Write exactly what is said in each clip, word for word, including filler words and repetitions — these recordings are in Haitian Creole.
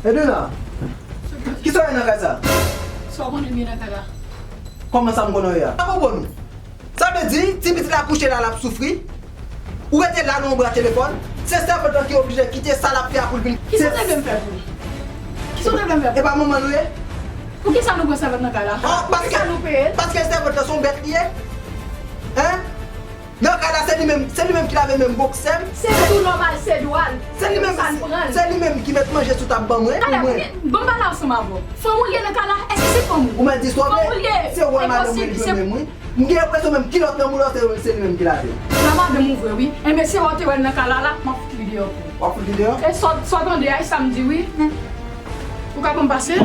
Edwina, kisa w ye nan kay sa? Sa w konnen m ye nan kay la? Kòman sa m konnen w ye a? Sa konprann ou? Sa vle di, ti pitit la kouche la, l ap soufri. Ou rete la nan yon bra telefòn. Se sèvant lan ki oblije kite sa l ap fè a pou l vin. Kisa w te vle m fè pou li? Kisa w te vle m fè pou li? E pa manman nou ye? Poukisa nou pran sèvant nan kay la? Oh, paske, poukisa nou peye l? Paske sèvant lan se yon bèt li ye? Hein? Nan kay la, se li menm, se li menm ki lave menm boksè m. Se tou nòmal, se dwa l. Se li menm, sa n pran l. Se li menm ki met manje sou tab ban mwen, pou mwen. Talè, ban m pale ansanm avè w. Fanm ou l ye nan kay la? Èske se fanm ou? Ou mèt di sa w vle. Fanm ou l ye. Se wòl madanm mwen li jwe menm, wi. M gen enpresyon menm kilòt nan mouda se, se li menm ki lave. La madanm ou vre, wi. Enben, se wè w te wè l nan kay la, la, m ap fout li deyò pou ou. W ap fout li deyò? E sa w, sa w tande a, e sa m di, wi. Ou ka ban m pase?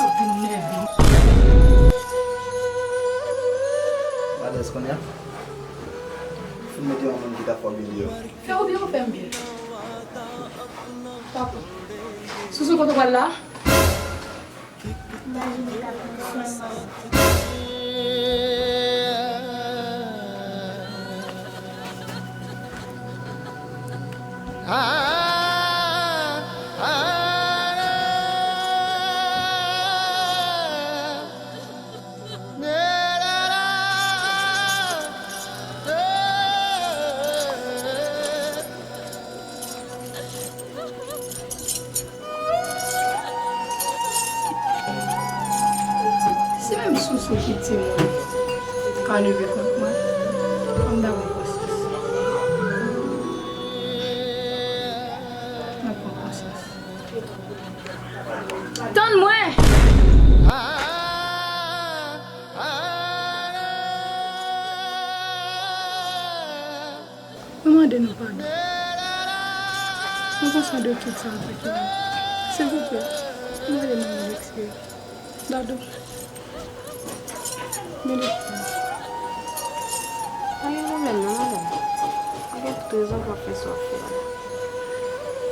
Ap vin nève. Gade, kounye a, fin mete yon moun ki ta fè w byen deyò. Fè w byen ou fè m byen? Papa. Sousou, kote w pral la? Si menm Sousou ki timoun ka leve kont mwen, fò m ta pran konsyans. M ap pran konsyans. Tann mwen! Mwen mande nou padon. Mwen konsa de tout sa m fè ki mal. Silvouplè, mwen mande nou egskize. Dadou. Mwen egskize. Pa gen pwoblèm non, madanm. Ou gen tout rezon pou w ap fè sa w ap fè a la.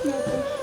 Dakò.